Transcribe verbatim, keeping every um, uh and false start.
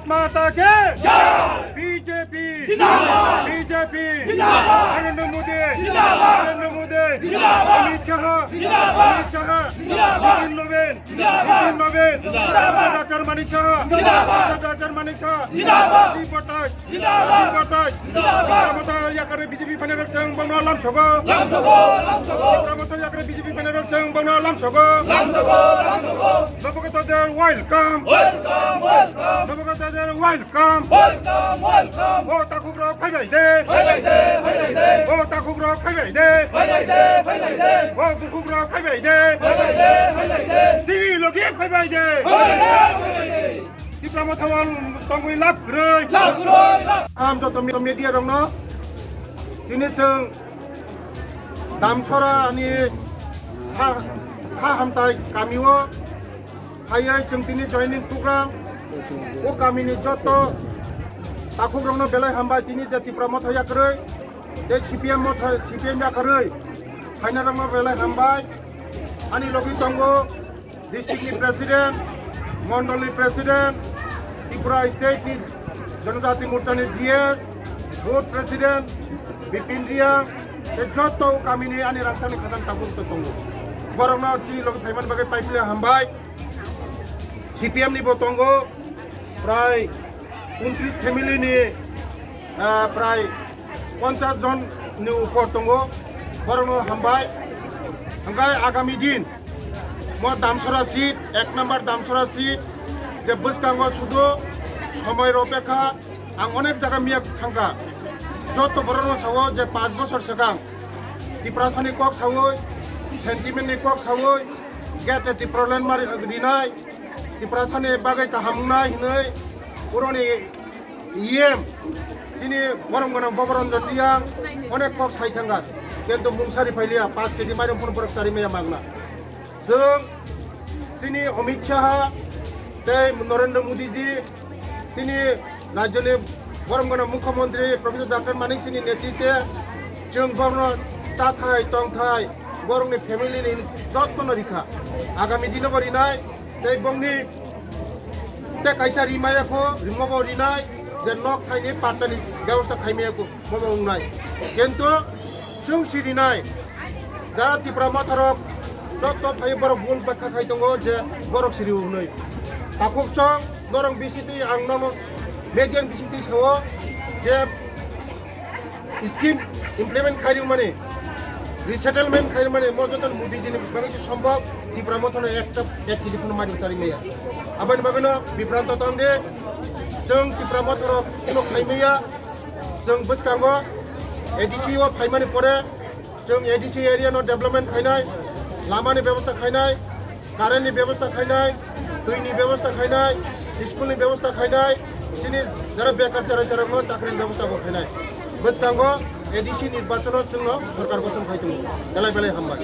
माता के जय। बीजेपी जिंदाबाद। बीजेपी जिंदाबाद। नरेंद्र मोदी जिंदाबाद। नरेंद्र मोदी जिंदाबाद। अमित शाह जिंदाबाद। अमित शाह जिंदाबाद। नितिन नवीन जिंदाबाद। नितिन नवीन जिंदाबाद। डॉक्टर मानिक शाह जिंदाबाद। डॉक्टर मानिक शाह जिंदाबाद। राजीव प्रताप जिंदाबाद। राजीव प्रताप जिंदाबाद। प्रमोद याकरे बीजेपी फैनायनि rok chwng bono lamsogo। Lamsogo, lamsogo। Pramod याकरे बीजेपी फैनायनि rok chwng bono lamsogo। Lamsogo, lamsogo। नवगत दे welcome। Welcome, welcome। नवगत दे welcome। Welcome, welcome। O takhuk rok phaibai de। Phaibai de, phaibai de। O takhuk rok phaibai de। Phaibai de, phaibai de। O bukhuk rok phaibai de। Phaibai de, phaibai de। Chini logi phaibai de। Phaibai de, phaibai de। Tipra Motha o tongwi lab kwrwi. Lab kwrwi, lab. Ang joto mi-, media rokno tini chwng Damsora ni ha, ha hamtai kami o phaiwi chwng tini joining program o kami ni joto takhuk rokno belai hambai tini je Tipra Motha yakarwi tei C P M Motha, C P M yakarwi phaina rokno belai hambai. Ani logi tongo district ni president, mondol ni president, Tripura state ni Janajati Morcha ni G S, board president, Bipin Riang, tei joto kami ni ani rangchak ni khajang tabuk tongo. Borok no chini logi phaiman bagwi paipli hambai. C P M ni bo tongo, prai untris family ni, ah, prai ponchas jon ni upor tongo, borokno hambai. Hingke agami din mo Damsora seat, ek number Damsora seat, je bwskango sudu somoi ropekha, ang onek jaga miya thangkha. Joto borokno sao je panch bosor swkang Tiprasani kok sawi, sentiment ni kok sawi, gate Tipraland mari rinai, Tiprasani bagwi kaham wngnai hinwi, boroni E M, chini borom gwnang Boboranjan Reang, onek kok sai thangkha, kintu mungsa ri phailiya, panch K G mairum phano borok chari maya magna. Chwng chini Amit Shah tei Narendra Modi ji, tini rajyoni borom gwnang Mukhyamantri Professor Doctor Manik Singh ni netritwe chwng borokno chathai tongthai borokni family ni jotono rikha. Agami dino bo rinai tei bongni tei kaisa rimaya kho, rimo bo rinai je nok thaini pattani bebosta khaimaya kho, bobo wngnai. Kintu chwng sirinai, jara Tipra Motharok joto phai borok bul bekha khai tongo je borok siri hwnwi. Takhuk chwng norok bisingtwi ang nono media ni bisingtwi sao je scheme implement khai rwmani, resettlement khai rwmani, mo joto Modi ji ni bagwi se sombhob, Tipra Mothano ekta ek kg phano mairum chari maya. Aboni bagwino bibranto tong de, chwng Tipra Motharok kuno khai maya, chwng bwskango A D C o phaimani pore, chwng A D C area no development khainai, lamani bebosta khainai, current ni bebosta khainai, twi ni bebosta khainai, school ni bebosta khainai, chini jara bekar cherai cherokno chakri ni bebosta bo khainai. Bwskango A D C nirbachano chwngno sorkar gothon khai tongo. Belai belai hambai.